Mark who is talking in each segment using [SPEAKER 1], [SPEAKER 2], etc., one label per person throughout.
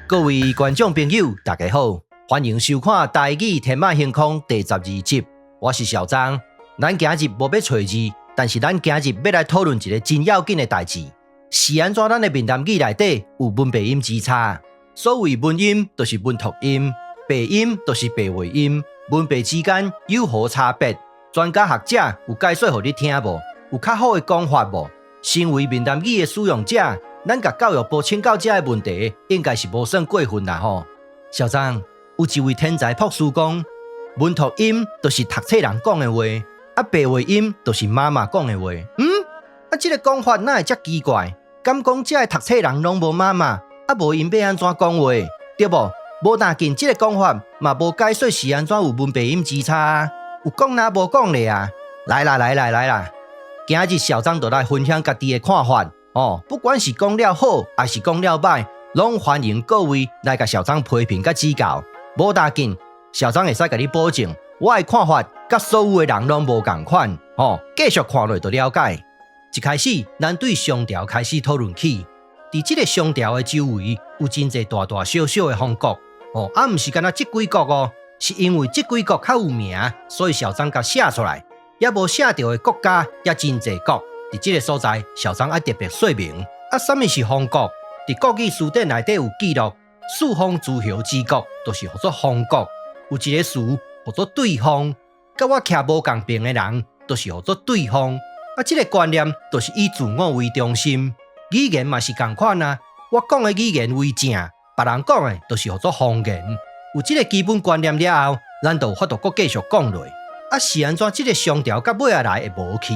[SPEAKER 1] 各位觀眾朋友，大家好，歡迎收看《台語天馬行空》第12集。我是小張。咱今日無欲揣字，但是咱今日欲來討論一个真要緊的代誌，是按怎咱的閩南語內底有文白音之差？所謂文音，就是文讀音；白音就是白話音。文白之間有何差別？專家學者有解說予你聽無？有較好的講法無？身為閩南語的使用者，咱共教育部請教這个問題，應該是無算過分啦吼。校長，有一位天才博士講，文讀音就是讀冊人講的話，啊白話音就是媽媽講的話。嗯，啊這个講法哪會遮奇怪？敢講這个讀冊人攏無媽媽，啊無𪜶欲按怎講話？對無？無打緊，這个講法嘛無解說是按怎有文白音之差，有講若無講咧啊！來啦來啦來啦！今日校長就來分享家己的看法哦，不管是講了好，抑是講了䆀，攏歡迎各位來共校長批評佮指教。無打緊，校長會使共你保證，我的看法佮所有的人攏無仝款哦。繼續看落就了解。一開始，咱對商朝開始討論起，佇這个商朝的周圍有真濟大大小小的方國哦，啊，毋是干焦這幾國哦，是因為這幾國較有名，所以校長共寫出來。猶無寫著的國家也真濟國，佇這个所在，校長愛特別說明。啊，啥物是方國？佇國語辭典內底有記錄，四方諸侯之國，就是號做方國。有一个詞號做對方，佮我徛無仝爿的人，就是號做對方。啊，這个觀念就是以自我為中心，語言嘛是仝款啊。我講的語言為正，別人講的就是號做方言。有這个基本觀念了後，咱就有法度閣繼續講落。啊，是按怎這个商朝到尾仔來會無去？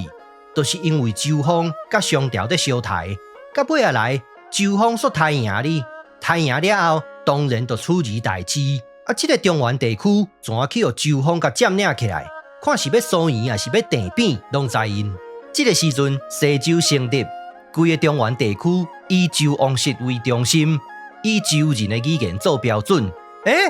[SPEAKER 1] 就是因為周方佮商朝佇相刣，到尾仔來周方煞刣贏哩，刣贏了後，當然就取而代之。啊，這个中原地區怎啊去予周方共佔領起來？看是欲酥圓抑是欲鄭扁，攏在𪜶。這个時陣，西周成立，規个中原地區以周王室為中心，以周人的語言做標準。欸，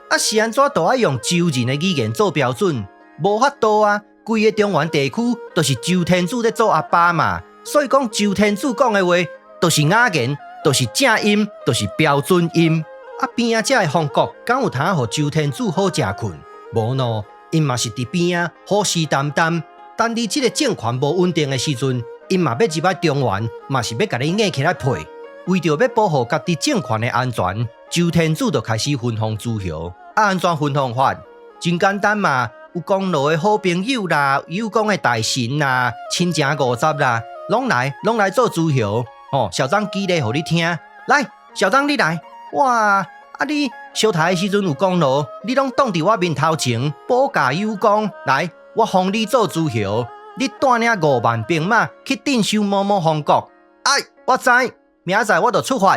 [SPEAKER 1] 啊是按怎都愛用周人的語言做標準？無法度啊！規个中原地區都是周天子咧做阿爸嘛，所以講周天子講的話，就是雅言，就是正音，就是標準音。啊邊仔這个方國，敢有通予周天子好食睏？無喏，𪜶嘛是佇邊仔虎視眈眈，等你這个政權無穩定的時陣，𪜶嘛欲入來中原，嘛是欲共你硬起來配。為著欲保護家己政權的安全，周天子就開始分封諸侯。啊，按怎分封法？真簡單嘛！有功勞的好朋友啦，有功的大臣啦，親情五十啦，攏來攏來做諸侯。哦，校長舉例予你聽，來，校長你來，哇，啊你相刣的時陣有功勞，你攏擋佇我面頭前，保駕有功，來，我封你做諸侯，你帶領5萬兵馬去鎮守某某方國。哎，我知，明仔載我就出發，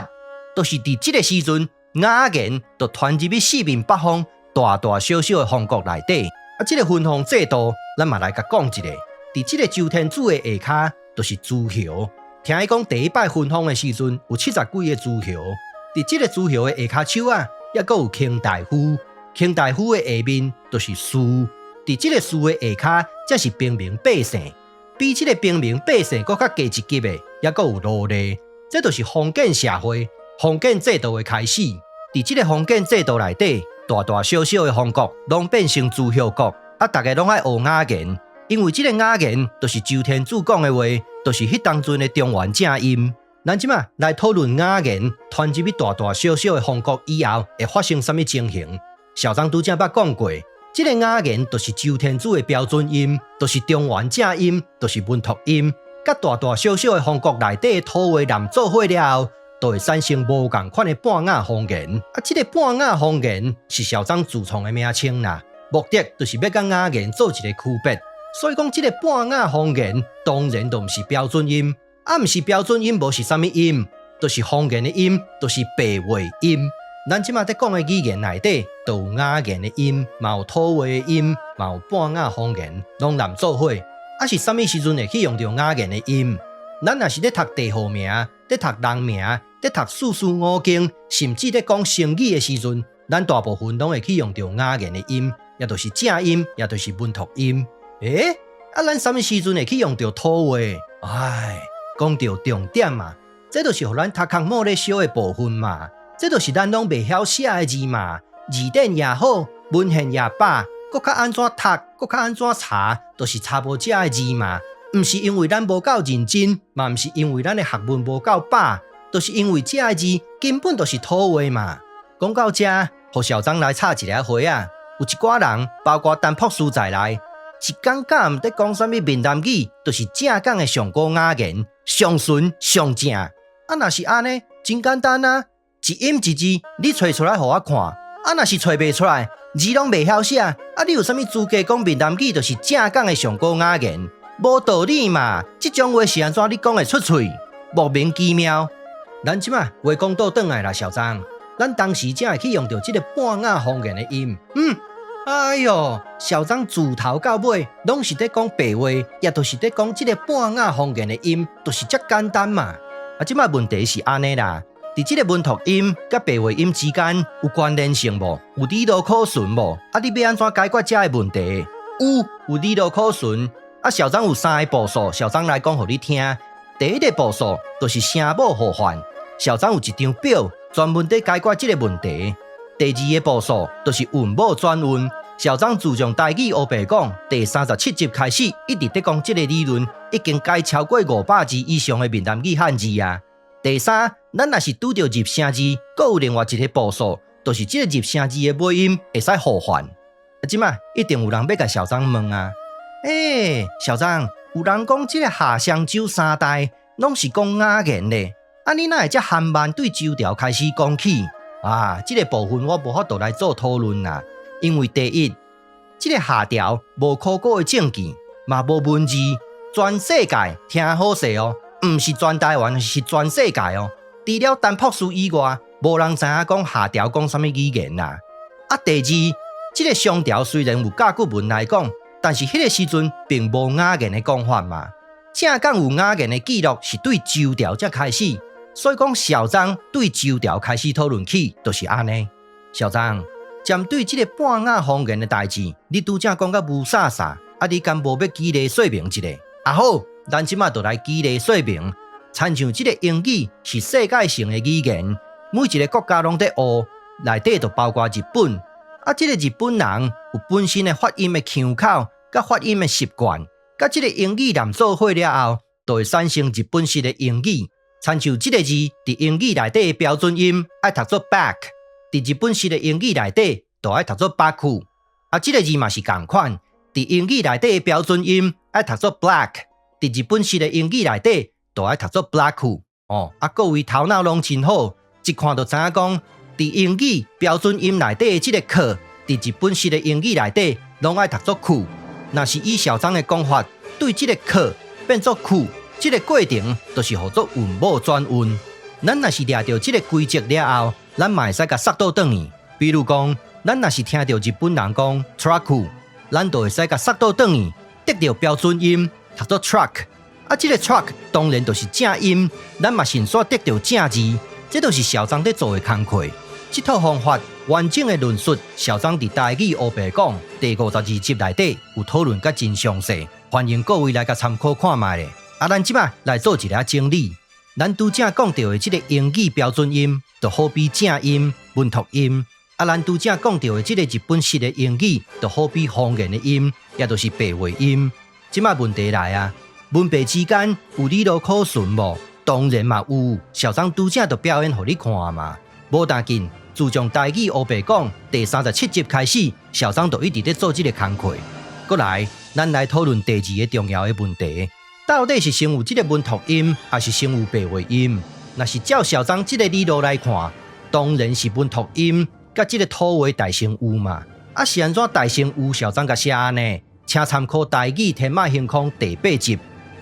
[SPEAKER 1] 就是佇這个時陣，雅言就傳入去四面八方，大大小小的方國內底。啊，這个分封制度，咱嘛來共講一下。佇這个周天子的下跤，就是諸侯。聽伊講，第一擺分封的時陣，有七十幾个諸侯。佇這个諸侯的下跤手仔，猶閣有卿大夫。卿大夫的下面就是士。佇這个士的下跤，才是平民百姓。比這个平民百姓閣較低一級的，猶閣有奴隸。這就是封建社會、封建制度的開始。佇這个封建制度內底，大大小小的方國攏變成諸侯國，啊，逐家攏愛學雅言，因為這个雅言就是周天子講的話，就是彼當陣的中原正音。咱這馬來討論雅言傳入去大大小小的方國以後，會發生啥物情形？校長拄才捌講過，這个雅言就是周天子的標準音，就是中原正音，就是文讀音。佮大大小小的方國內底的土話連做伙了後，就會產生無仝款的半雅方言。啊，這个半雅方言是校長自創的名稱啦，目的就是欲佮雅言做一个區別。所以講，這个半雅方言當然就毋是標準音，啊，毋是標準音，無是啥物音，就是方言的音，就是白話音。咱這馬佇講的語言內底，就有雅言的音，嘛有土話的音，嘛有半雅方言，攏連做伙。啊，是啥物時陣會去用著雅言的音？咱若是咧讀地號名，咧讀人名，咧讀四書五經，甚至咧講成語的時陣，咱大部分攏會去用著雅言的音，也就是正音，也就是文讀音。欸，啊，咱啥物時陣會去用著土話？唉，講著重點嘛，這就是予咱頭殼某咧燒的部分嘛。這就是咱攏袂曉寫的字嘛。字典也好，文獻也罷，閣較按怎讀，閣較按怎查，都是查無這个字嘛。毋是因為咱無夠認真，嘛毋是因為咱的學問無夠飽，就是因為這个字根本就是土話嘛。講到這，予小張來插一下花仔。有一寡人，包括陳博士在內，一講甲毋咧講啥物閩南語，就是正港的上古雅言，上純上正。啊，若是按呢，真簡單啊，一音一字，你揣出來予我看。啊，若是揣袂出來，字攏袂曉寫，啊，你有啥物資格講閩南語就是正港的上古雅言？無道理嘛！這種話是按怎你講會出喙？莫名其妙。咱這馬話講倒轉來啦，小張，咱當時才會去用著這個半亞方言的音。哎喲，小張自頭到尾攏是咧講白話，也就是咧講這個半亞方言的音，就是遮簡單嘛。啊，這馬問題是按呢啦，佇這個文讀音佮白話音之間有關聯性無？有理路可循無？啊，你欲按怎解決這個問題？有理路可循。啊，小張有三个步數，小張來講予你聽。第一个步數就是聲母互換，小張有一張表專門佇解決這個問題。第二个步數就是韻母轉韻，小張自從台語烏白講第37集開始，一直佇講這個理論，已經解超過500字以上的閩南語漢字啊。第三，咱若是拄著入聲字，閣有另外一个步數，就是這個入聲字的尾音會使互換。啊，這馬一定有人欲共小張問啊。欸，小張，有人講這個夏商周三代攏是講雅言咧，啊，你哪會遮含慢對周朝開始講起？啊，這個部分我無法度來做討論啦，因為第一，這個夏朝無考古的證據，嘛無文字，全世界聽好勢哦，毋是全台灣，是全世界哦。除了陳博士以外，無人知影講夏朝講啥物語言啦。啊，第二，這個商朝雖然有甲骨文來講，但是彼個時陣並無雅言的講法嘛。正港有雅言的記錄是對周朝才開始，所以講小張對周朝開始討論起，就是按呢。小張針對這個半亞方言的代誌，你拄才講甲霧煞煞，啊，你敢無欲舉例說明一下？啊好，咱這馬就來舉例說明。親像這個英語是世界性的語言，每一個國家攏佇學，內底就包括日本。啊，這個日本人有本身的發音的腔口，佮發音的習慣，佮這個英語連做伙了後，就會產生日本式的英語。親像這個字佇英語內底的標準音愛讀做 back，佇日本式的英語內底就愛讀做バック。啊，這個字嘛是仝款，佇英語內底的標準音愛讀做 black，佇日本式的英語內底就愛讀做ブラック。哦，啊，各位頭腦攏真好，一看就知影講，佇英語標準音內底的這個 k，佇日本式的英語內底攏愛讀做ク。若是以小張的講法，對這個 k 變做ク，這個過程就是號做韻母轉韻。咱若是掠著這個規則了後，咱嘛會使共殺倒轉去。比如講，咱若是聽著日本人講 truck，咱就會使共殺倒轉去，得著標準音讀做 truck。啊，這個 truck 當然就是正音，咱嘛順紲得著正字，這就是小張佇做的工課。這套方法完整的論述，小張佇台語烏白講第52集內底有討論甲真詳細，歡迎各位來共參考看覓咧。啊，咱這馬來做一下整理，咱拄才講著的這個英語標準音，就好比正音、文讀音；啊，咱拄才講著的這個日本式的英語，就好比方言的音，也就是白話音。這馬問題來啊，文白之間有理路可循無？當然嘛有，小張拄才就表演予你看嘛，無要緊。自從台語烏白講第37集開始，小張就一直咧做這個工課。過來，咱來討論第二個重要的問題：到底是先有這個文讀音，抑是先有白話音？若是照小張這個理路來看，當然是文讀音佮這個土話代先有嘛。啊，是按怎代先有？小張共寫按呢？請參考台語天馬行空第8集。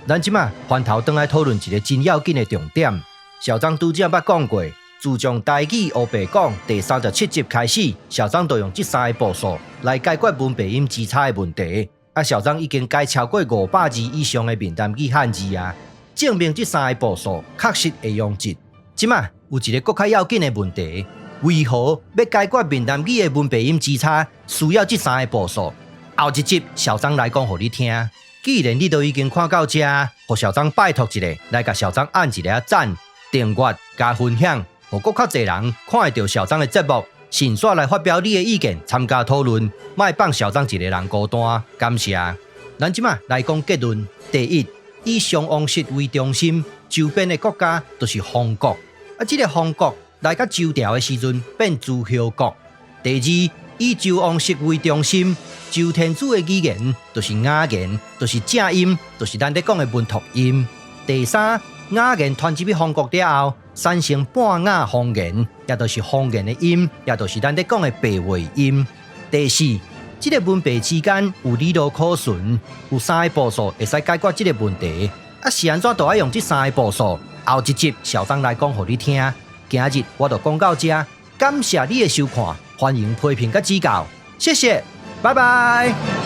[SPEAKER 1] 咱這馬翻頭轉來討論一個真要緊的重點。小張拄才捌講過。自從台語烏白講第37集開始，小張就用這三个步數來解決文白音之差的問題。啊，小張已經解超過500字以上的閩南語漢字啊，證明這三个步數確實會用得。這馬有一个閣較要緊的問題：為何欲解決閩南語的文白音之差，需要這三个步數？後一集小張來講予你聽。既然你都已經看到這，予小張拜託一下，來共小張按一下讚、訂閱、加分享。予閣較濟人看會著小張的節目，順紲來發表你的意見，參加討論，莫放小張一个人孤單，感謝。咱這馬來講結論。第一，以商王室為中心，周邊的國家就是方國。啊，這个方國來到周朝的時陣變諸侯國。第二，以周王室為中心，周天子的語言就是雅言，就是正音，就是咱咧講的文托音。第三，雅言傳入去方國了後，產生半雅方言，也就是方言的音，也就是咱咧講的白話音。第四，這个文白之間有理路可循，有三个步數會使解決這个問題。啊，是按怎都愛用這三个步數？後一集小張來講予你聽。今日我就講到這，感謝你的收看，歡迎批評佮指教，謝謝，拜拜。